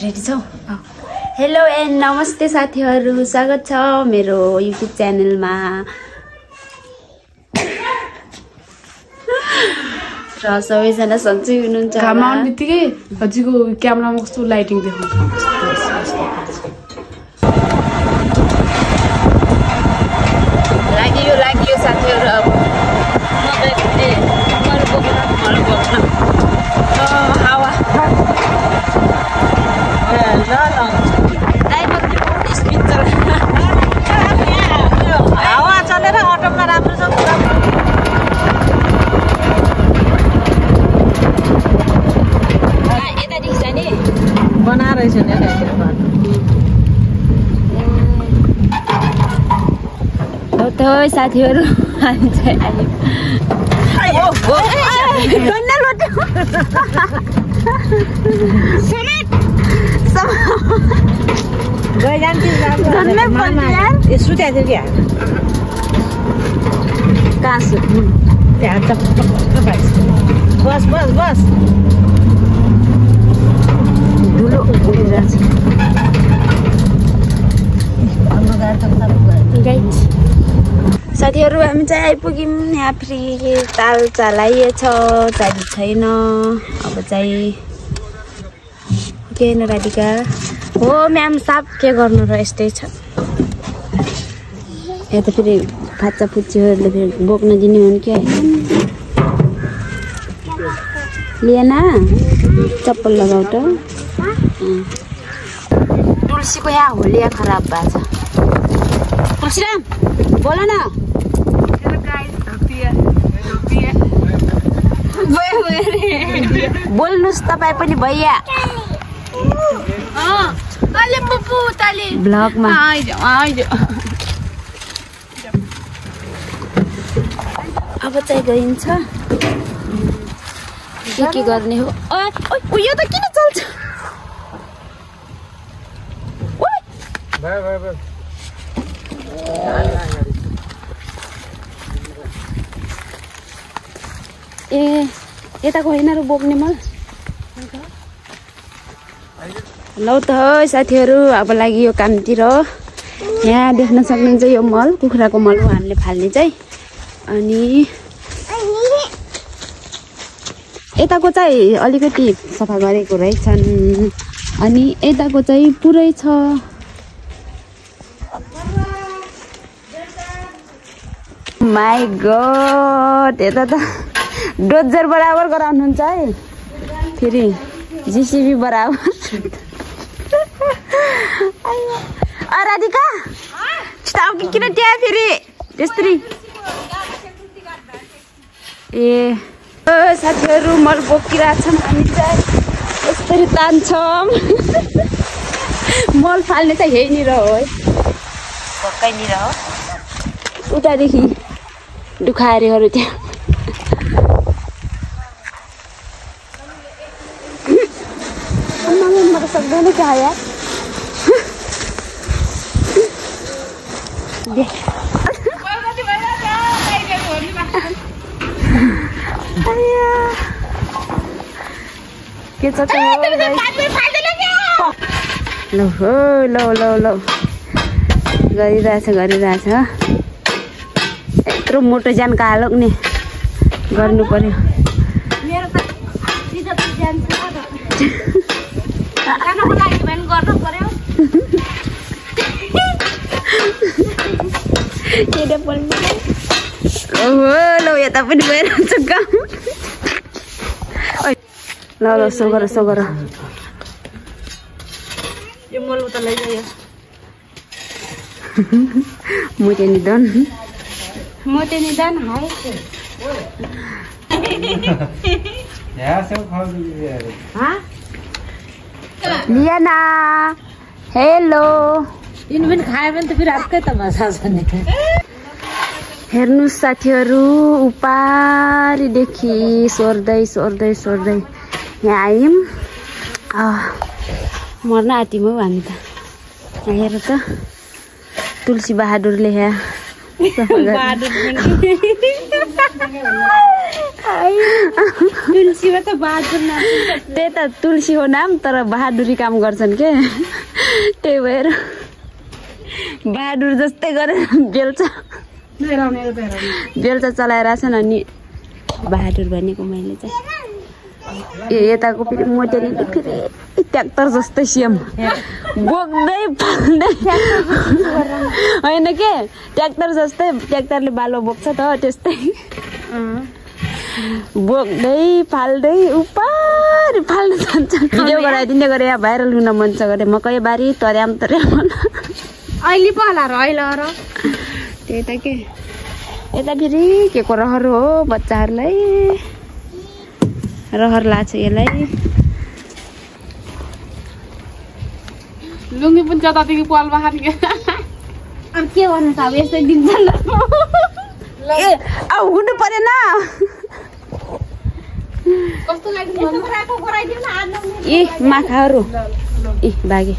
Ready छौ? Hello and नमस्ते साथीहरू, स्वागत छ मेरो युट्युब च्यानलमा। र सबैजना सन्चै हुनुहुन्छ? घाम आउने बित्तिकै हजुरको क्यामेरामा कस्तो लाइटिङ देखाउँछ। लाग्यो साथीहरू। अब हावा हावा चलेर अटोमा राम्रो छ। यतादेखि जाने बनाएर रहेछ नि त साथीहरू। हामी चाहिँ सुत्या थियो क्या कहाँ बस बस बस धुलो उडिरहेछ। साथीहरू हामी चाहिँ आइपुग्यौँ। यहाँ फेरि ताल चलाइएछ, चाबी छैन। अब चाहिँ के न राधिका हो म्याम साप के गर्नु र यस्तै छ। यता फेरि फाचा फुच्चीहरूले फेरि बोक्न दिने हुन् क्या। लिएन चप्पल लगाउ त। तुलसीको यहाँ होलिया खराब भएको छ। तुलसीराम बोल न। बोल्नुहोस् तपाईँ पनि भैया ब्लगमा। अब चाहिँ गइन्छ। के गर्ने हो? यो त किन चल्छ? ए यताको होइन र बोक्ने मल। लौ त साथीहरू अब लागि यो कामतिर। यहाँ देख्न सक्नुहुन्छ यो मल कुखुराको मल हो हामीले फाल्ने चाहिँ। अनि यताको चाहिँ अलिकति सफा गरेको रहेछन्। अनि यताको चाहिँ पुरै छ। माई गॉड यता त डोजर बराबर गराउनुहुन्छ है। फेरि जिसिबी बराबर। राधिका किन ट्या फेरि त्यस्तरी। ए साथीहरू मल बोकिरहेछौँ हामी चाहिँ यस्तरी तान्छौँ। मल फाल्ने चाहिँ यहीँनिर हो है, पक्कैनिर हो। उतादेखि दुखारेहरू त्यहाँ। सक्दैन क्या यार। के छ लौ हो लौ लौ लौ गरिरहेछ। यत्रो मोटो ज्यान कालोग्ने गर्नु पर्यो। लौ यता पनि गइरहेछ काम। ल ल सो गर यो मल उता लैजायो। मोटे निधन हाय लिया ना। हेलो यिनी पनि खायो भने त फेरि अर्कै तमासा छ नि। हेर्नुहोस् साथीहरू उपारिदेखि सोर्दै यहाँ आयौँ। मर्न आँट्यौँ हौ हामी त। यहाँ हेर त तुलसी बहादुरले यहाँ तुलसीमा त बहादुर नाम त्यही त तुलसी हो नाम तर बहादुरी काम गर्छन् के त्यही भएर बहादुर जस्तै गरेर बेल्चा चलाइरहेछन् अनि बहादुर भनेको मैले चाहिँ यताको फेरि मोटेलीले फेरि ट्र्याक्टर जस्तै सिएम बोक्दै फाल्दै होइन के ट्र्याक्टर जस्तै ट्र्याक्टरले बालो बोक्छ त त्यस्तै बोक्दै फाल्दै उपार फाल्नु जान्छ भिडियो गराइदिने गरे यहाँ भाइरल हुन मन छ गरे मकै बारी तर्याम अहिले पो होला र अहिले र त्यही त के यता फेरि के को रहर हो बच्चाहरूलाई रहर लाग्छ यसलाई लुङ्गी पनि जतादेखि पाल बाहार के अब के गर्नु त अब यस्तै दिन्छ ए अब हुनु परेन कस्तो लाग्यो ए माखाहरू ए बागे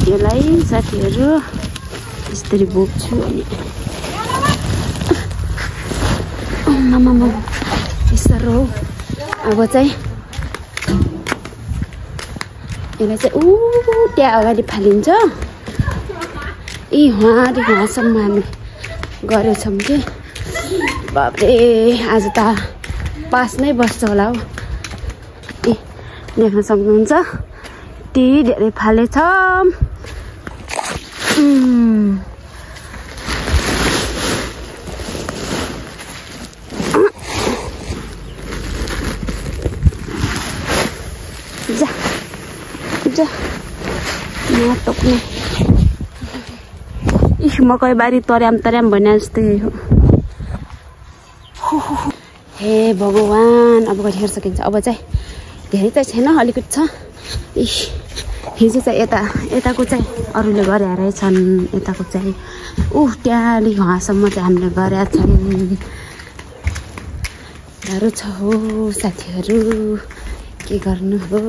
यसलाई साथीहरू यसरी बोक्छु अनि यसरी हो अब चाहिँ यसलाई चाहिँ त्यहाँ अगाडि फालिन्छ वहाँदेखि वहाँसम्म हामी गरेछौँ कि बाब्रे आज त पास नै बस्छ होला हौ ए देख्न सक्नुहुन्छ यति धेरै फालेछ टोक्ने मकै बारी तर्याम भने जस्तै हो हे भगवान् अब कतिखेर सकिन्छ अब चाहिँ धेरै चाहिँ छैन अलिकति छ हिजो चाहिँ यताको चाहिँ अरूले गरे रहेछन् यताको चाहिँ त्यहाँदेखि वहाँसम्म चाहिँ हामीले गरेका छौँ गाह्रो छ हो साथीहरू के गर्नु हो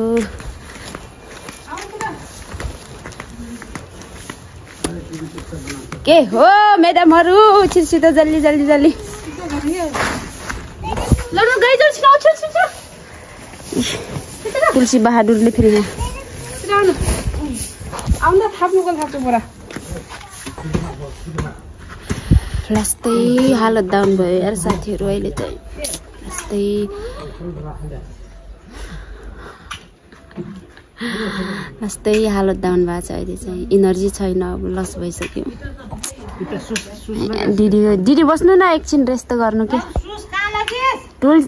के हो म्याडमहरू छिटो जल्दी तुलसी बहादुरले फेरि लास्तै हालत डाउन भयो यार साथीहरू अहिले चाहिँ लास्तै हालत डाउन भएको छ अहिले चाहिँ इनर्जी छैन अब लस भइसक्यो दिदी बस्नु न एकछिन रेस्ट त गर्नु के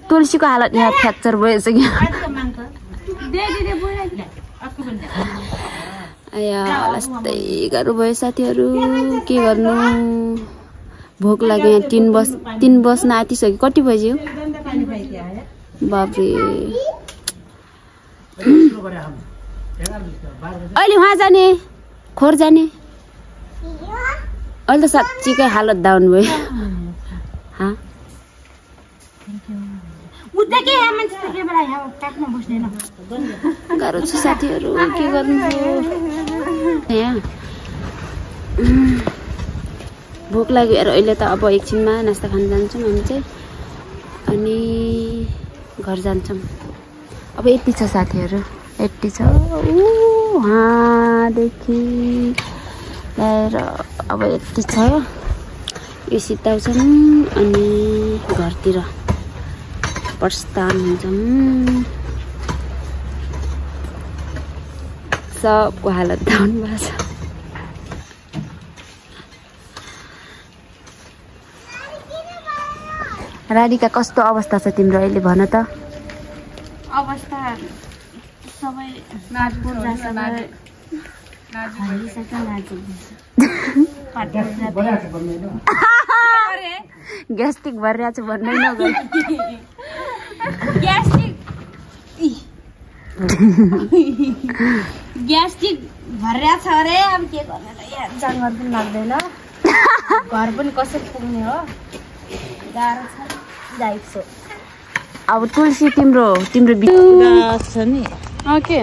तुलसीको हालत यहाँ फ्र्याक्चर भइसक्यो लास्तै गाह्रो भयो साथीहरू के गर्नु भोक लाग्यो यहाँ 3 बज्न आँटिसक्यो कति बज्यो बाब्रे अहिले वहाँ जाने खोर जाने अहिले त साँच्चीकै हालत डाउन भयो गाह्रो छ साथीहरू के गर्नु भोक लाग्यो यार अहिले त अब एकछिनमा नास्ता खान जान्छौँ हामी चाहिँ अनि घर जान्छौँ अब यति छ साथीहरू यति छ वहाँदेखि ल्याएर अब यति छ यो सिताउँछौँ अनि घरतिर प्रस्थान हुन्छौँ सबको हालत डाउन भएको छ राधिका कस्तो अवस्था छ तिम्रो अहिले भन त अवस्था सबै ग्यास्ट्रिक भइरहेको छ भन्नै नगर्नु ग्यास्ट्रिक भरिया छ अरे अब के गर्ने त यहाँ जानवर पनि लाग्दैन घर पनि कसरी पुग्ने हो गाह्रो छ जाइसो अब तुलसी तिम्रो छ नि के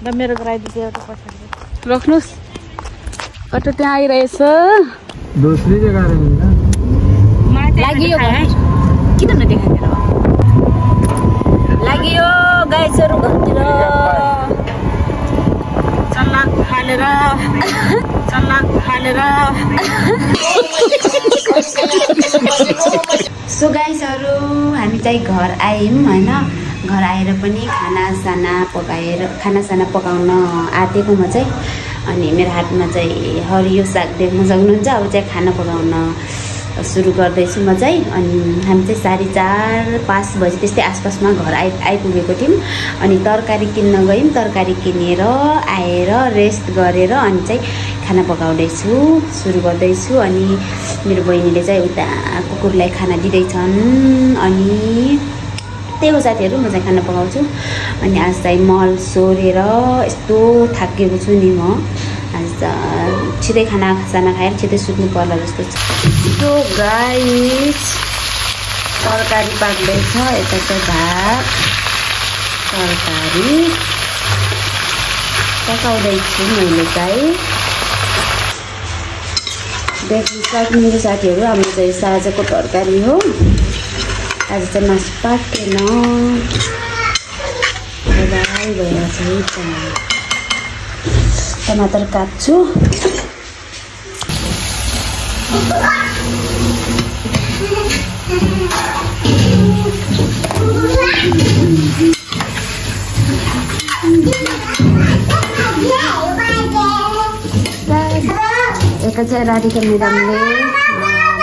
र मेरो गराइदिन्छ एउटा पछाडि राख्नुहोस् कता त्यहाँ आइरहेछ दोस्रो जग्गा लाग्यो किन नदेखाइदिएर लाग्यो गाइसहरू घरतिर चल्ला फालेर सो गाइसहरू हामी चाहिँ घर आयौँ होइन घर आएर पनि खानासाना पकाउन आँटेको म चाहिँ अनि मेरो हातमा चाहिँ हरियो साग देख्न सक्नुहुन्छ अब चाहिँ खाना पकाउन सुरु गर्दैछु म चाहिँ अनि हामी चाहिँ 4:30-5 बजी त्यस्तै आसपासमा घर आइपुगेको थियौँ अनि तरकारी किन्न गयौँ तरकारी किनेर आएर रेस्ट गरेर अनि चाहिँ खाना पकाउँदैछु सुरु गर्दैछु अनि मेरो बहिनीले चाहिँ उता कुकुरलाई खाना दिँदैछन् अनि त्यही हो साथीहरू म चाहिँ खाना पकाउँछु अनि आज चाहिँ मल सोरेर यस्तो थाकेको छु नि म आज छिटै खानासाना खाएर छिटै सुत्नु पर्ला जस्तो छ। सो गाइस तरकारी पाक्दैछ यता चाहिँ भात तरकारी पकाउँदैछु मैले चाहिँ देख्न सक्नुहुन्छ साथीहरू हाम्रो चाहिँ साँझको तरकारी हो आज चाहिँ मासु पाकेन भएर चाहिँ टमाटर काट्छु यता चाहिँ राधिका म्याडमले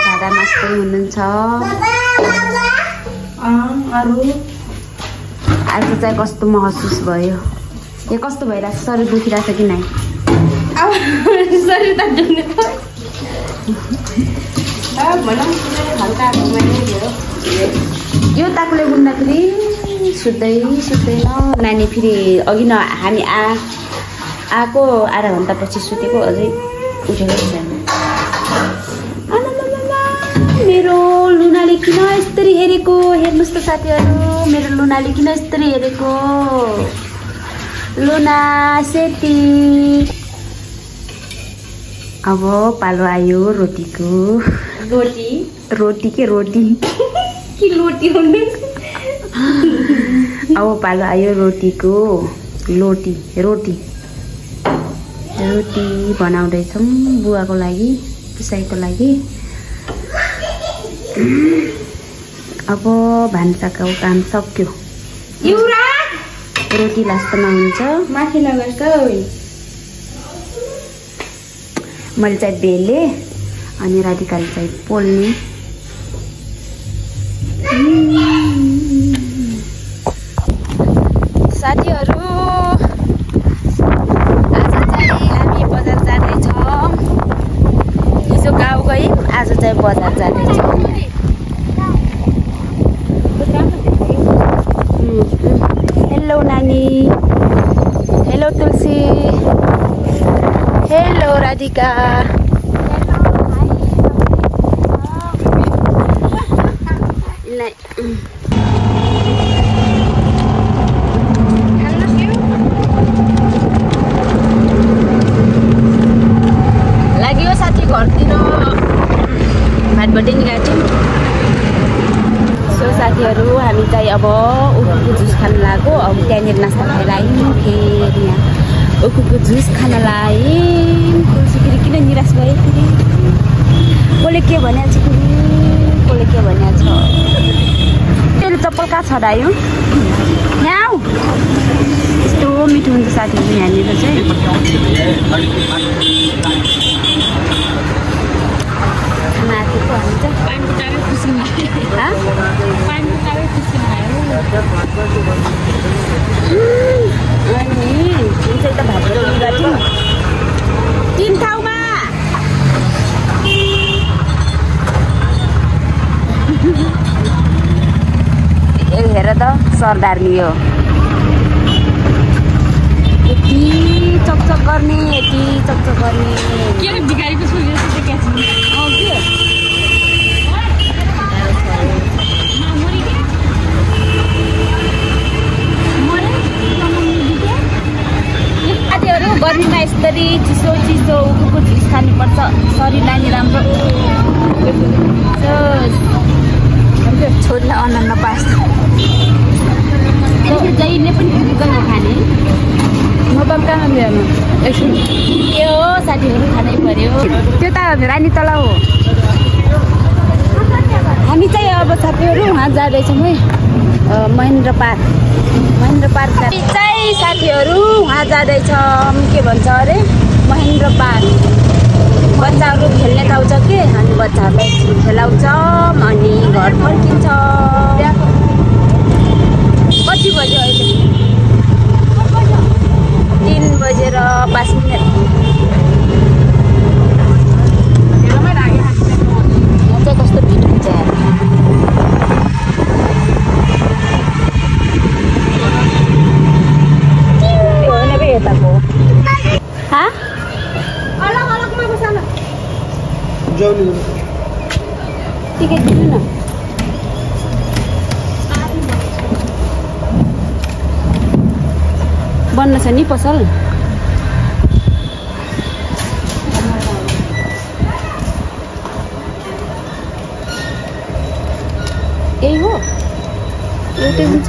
भाडा मास्दै हुनुहुन्छ अरू आज चाहिँ कस्तो महसुस भयो यो कस्तो भइरहेको छ शरीर दुखिरहेको छ कि नै अब शरीर त दुख्ने यो ताकुले बुन्दाखेरि सुत्दैन नानी फेरि अघि न हामी आएको आधा घन्टापछि सुतेको अझै उठेको छैन। मेरो लुनाले किन यस्तरी हेरेको हेर्नुहोस् त साथीहरू मेरो लुनाले किन यस्तरी हेरेको लुना सेती अब पालो आयो रोटीको रोटी के रोटी कि लोटी हुनु अब पालो आयो रोटीको रोटी बनाउँदैछौँ बुवाको लागि पुसाईको लागि। अब भान्साको काम सक्यो रोटी लास्टमा हुन्छ माथि लगाएको मैले चाहिँ बेले अनि राधिकाले चाहिँ पोल्ने साथीहरू आज चाहिँ हामी बजार जाँदैछौँ हिजो गाउँ गयौँ आज चाहिँ बजार जाँदैछौँ। हेलो नानी हेलो तुलसी हेलो राधिका लाग्यो साथी घरतिर भातबटे निकाल्छौँ। सो साथीहरू हामी चाहिँ अब उखुको जुस खान लाग्यो अब त्यहाँनिर नास्ता खाएर आयौँ फेरि यहाँ उखुको जुस खान लायौँ। तुलसी फेरि किन निराश भयो फेरि कसले के भनेको छ कसले के भनेको छ तेरो चप्पल कहाँ छडायो यहाँ यस्तो मिठो हुन्छ साथीहरू यहाँनिर चाहिँ माथिको हामी अनि चाहिँ त भात 3 ठाउँमा हेर त सरदार लियो यति चकचक गर्ने के भिखारीको छोरी जस्तो क्या साथीहरू गर्मीमा यस्तरी चिसो चिसो उखुको जुस खानुपर्छ शरीरलाई नि राम्रो छोरीलाई अनन्न पास जहिले पनि गुगलको खाने म त कहाँ ल्याउनु एकछिन के हो साथीहरू खानै पर्यो त्यो त रानी तला हो हामी चाहिँ अब साथीहरू उहाँ जाँदैछौँ है महेन्द्र पार्क चाहिँ साथीहरू उहाँ जाँदैछौँ के भन्छ अरे महेन्द्र पार्क बच्चाहरू खेल्ने ठाउँ छ के हामी बच्चाहरूलाई खेलाउँछौँ अनि घर फर्किन्छौँ कति बज्यो अहिले 3:05 कस्तो भिड हुन्छ यताको टिकट दिनु न बन्न छ नि पसल यही हो एउटै हुन्छ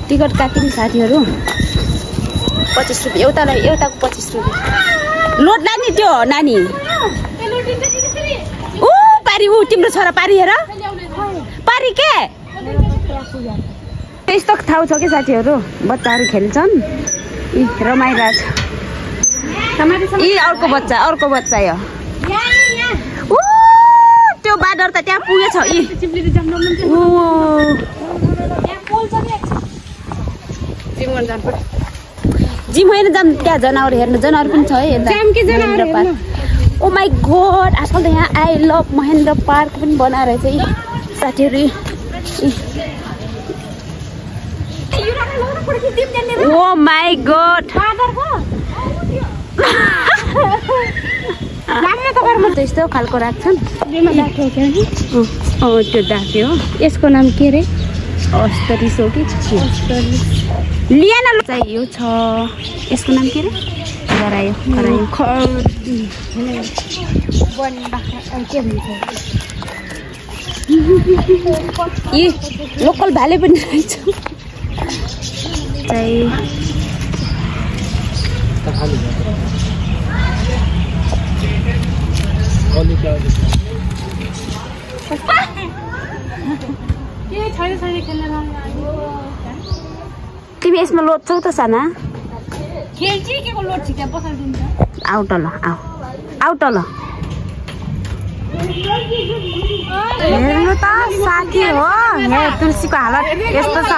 टिकट काट्यौँ साथीहरू 25 रुपियाँ एउटाको 25 रुपियाँ लोड लाने त्यो नानी ऊ पारी ऊ तिम्रो छोरा पारी हेर पारी के यस्तो ठाउँ छ कि साथीहरू बच्चाहरू खेल्छन् रमाइरहेछ यी अर्को बच्चा यो ऊ त्यो बाँदर त त्यहाँ पुगेछ जिम होइन जाम त्यहाँ जनावर हेर्नु जनावर पनि छ है Mahendra park oh my God आजकल त यहाँ आई लभ महेन्द्र पार्क पनि बनाएर चाहिँ साथीहरू ओ माई गॉड त्यस्तो खालको राख्छन् त्यो डाक्यो हो यसको नाम के रे अस्तरी सो कि लिएन चाहिँ यो छ यसको नाम के रे गरायो यी लोकल भाले पनि रहेछ चाहिँ तिमी यसमा लोड्छौ त साना आउट ल हेर्नु त साथी हो यहाँ तुलसीको हालत यस्तो छ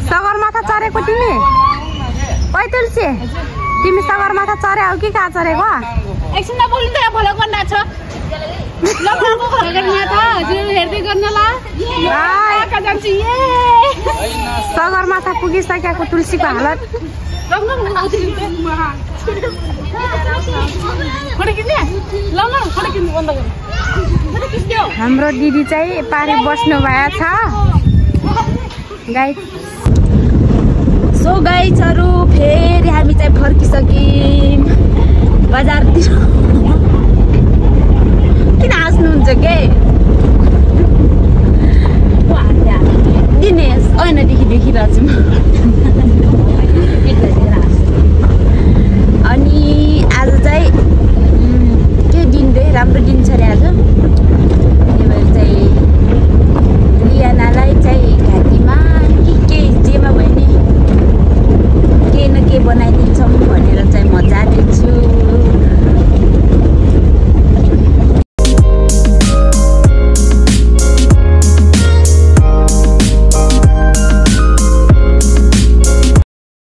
सगरमाथा चढेको तिमी ओइ तुलसी तिमी सगरमाथा चढे हो कि कहाँ चढेको एकछिन बोल्नु त भलो गर्नु छ सगरमाथा पुगिसकेको तुलसीको हालत हाम्रो दिदी चाहिँ पारी बस्नु भएको छ गाई सो गाइजहरू फेरि हामी चाहिँ फर्किसक्यौँ बजारतिर